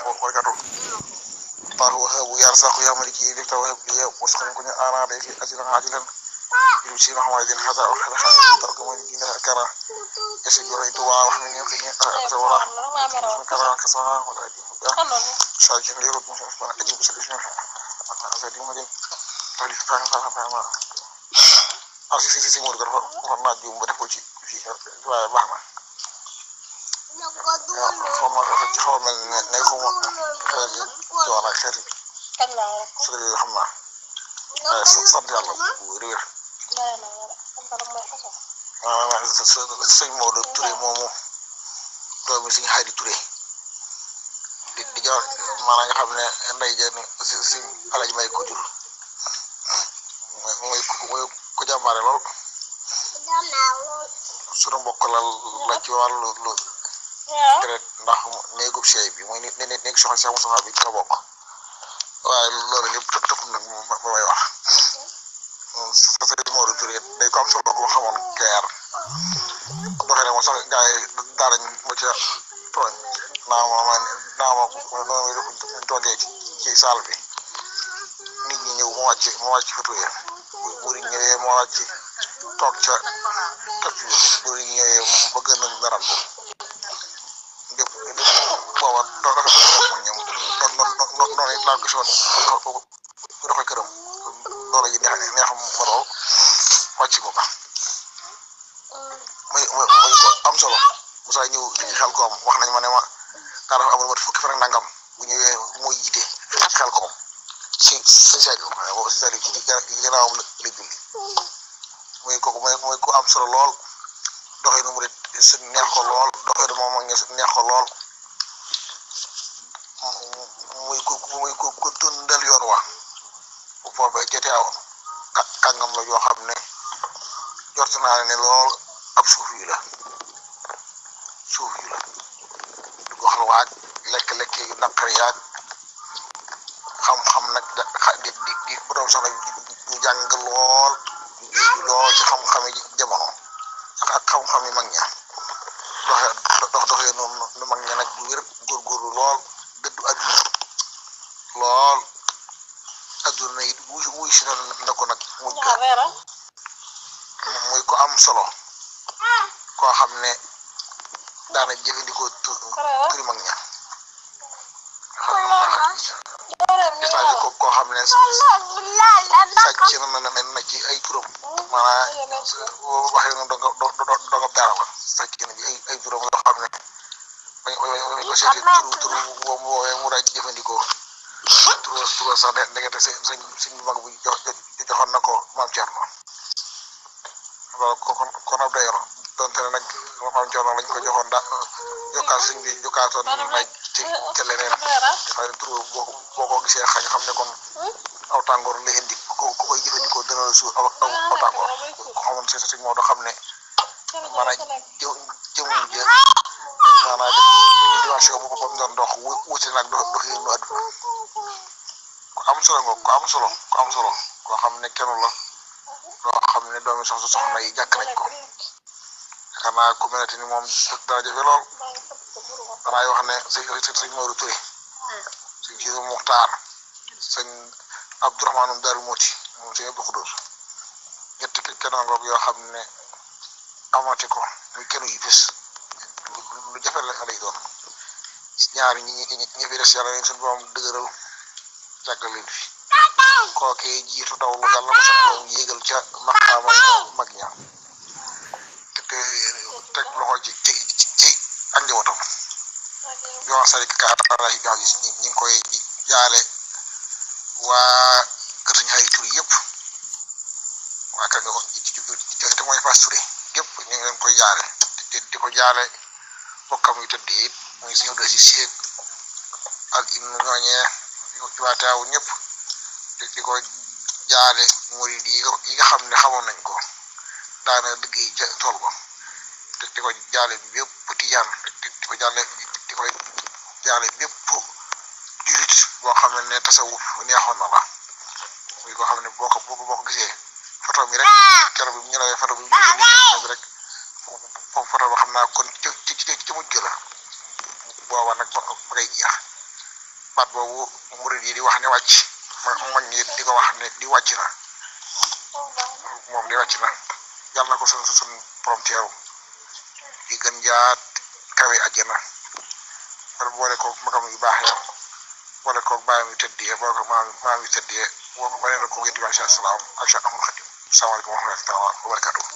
وبركاته الله وهاب يرزق يا ملكي لك توهب لي وسخن كن أراد في أجل عاجلا يمشي محمد هذا أحد ترجم الدين كرا يسجل ريتوا وحمل يقين أزورا كرا كسرا ولا شاجن ليرد مش أجيب سلسلة أزادي مدين تالي فاهم أسيسي مورجر فرنا جيوم بدأ كوشي في بحنا خم نيكم جوانا خير سري الحمد صدق الله ورير sëñ Maodo Touré moomu doomi sëñ Xaydi Touré di jox maanaam nga xam ne nday ja sëñ Alaji May ko jur mooy ko jàmbaare lool sunu mbokk la ci wàllu lu deret ndax néegub sey bi mooy néeg soxna Cheikh Moustapha bi nga bokk waaye loolu lépp tëpp nag ma may wax sëñ Maodo Touré day ko am solo ko xamoon keer doxee ne moom sax gars yi daarañ mu ca tooñ naa ma noonu toogee ci saal bi nit ñi ñëw mu wàcc fa tuyee buri ñëwee mu wàcc toog ca këpp yi buri ñëwee ba gën a daram ko lépp booba noonu it laa gisoon bu doxee këram loolu ji neex ma lool wàcc ko ba muy ko am solo Moussa ñëw xel koom wax nañ ma ne ma daa dafa amul mat fukki fan ak nangam bu ñëwee mooy jiite xel koom si Saliou boobu si Saliou ci gannaawam la julli muy kooku mooy ku am solo lool doxee nu mu de neex ko lool doxee nu moom neex ko lool muy ku dundal yoon wa bu foofee ca teewoon kàngam la yoo xam ne jort naa ne lool ab suuf yi la du wax la waag lekk yu naqari yaag xam-xam nag di borom soxna ñu jàng lool ci xam-xami jamono ak xam-xami mag ña doxee noonu nu mag ña nag bu wér góorgóorlu lool dëddu adduna it wuy si na ko nag muy ko am solo koo xam ne daana jëfandikoo turi mag ña gis naa ko koo xam ne sàcc na ci ay turam maanaam waxee na dongab daara la sàcc na ci ay turam yoo xam ne bañ ko seetee turu boobu woowee mu daa jëfandikoo turu sax ndekete sëñ mag bu joxoon na ko maam Thierno loolu kon ab dayoo donte ne nag maam Thierno lañ ko joxoon jokkaat sëñ bi jokkaatoon nañ ci leneen xëy na turu boo ko gisee xam ne kon aw tàngoor la indi ko koy jëfandikoo dana la suur aw tàngoor ko xamoon sëñ Maodo xam ne maanaam jëmuñu jë maanaam dimension bu mu doon dox wuute nag doxinu àdduna ku am solo koo xam ne kenn la loo xam ne doomi soxna yi jàkk nañ ko yaakaar naa communauté ni moom dana jafe lool danaa wax ne sëñ Maodo Touré sëñ Sidi Muxtaar sëñ Abdourahmane Darou Moti moom sëñ Abdou Khoudous ñetti kenn ngoog yoo xam ne amati ko muy kenn yu bés lu jafe la lay doon ñaari ñi fi des yàlla leen suñu borom dëgëral jàggal leen fi kookee jiitu daw lu yàlla ko suñu borom yéegal ca maqaama mag ña te teg loxo ci ak njabootam yoon sarik kaaraay gaal yi ñi ngi koy jaale waa kër Sëñ Xaydi Touré yëpp waa kër nga te mooy Fass Touré yëpp ñu ngi leen koy jaale di ko jaale bokkam yu tëdd it muy suñu doy si seeg ak ñooñee ci waa taaw ñëpp di ko jaale murid yi nga xam ne xamoon nañ ko daana liggéey ca tool ba di ko jaale bépp tijaan di ko jaale bépp julit boo xam ne tasawuf neexoon na la muy koo xam ne boo ko gisee photo bi rek keroog bi ñu rawee photo bi rek foofu photo ba xam naa kon ci mujj la booba nag ba ngay jeex baat boobu murid yi di wax ne wàcc mag ñi di ko wax ne di wàcc na moom di wàcc na yàlla na ko sun borom teeru di gën jaat kawe àjjana wala boole ko magam yu baax ya boole ko baayam yu tëddee boole ko maam yu tëddee wane na ko yëtti bi salaam ak Cheikh Ahmadou Khadim salaamaaleykum wa rahmatullahi wa barakatuh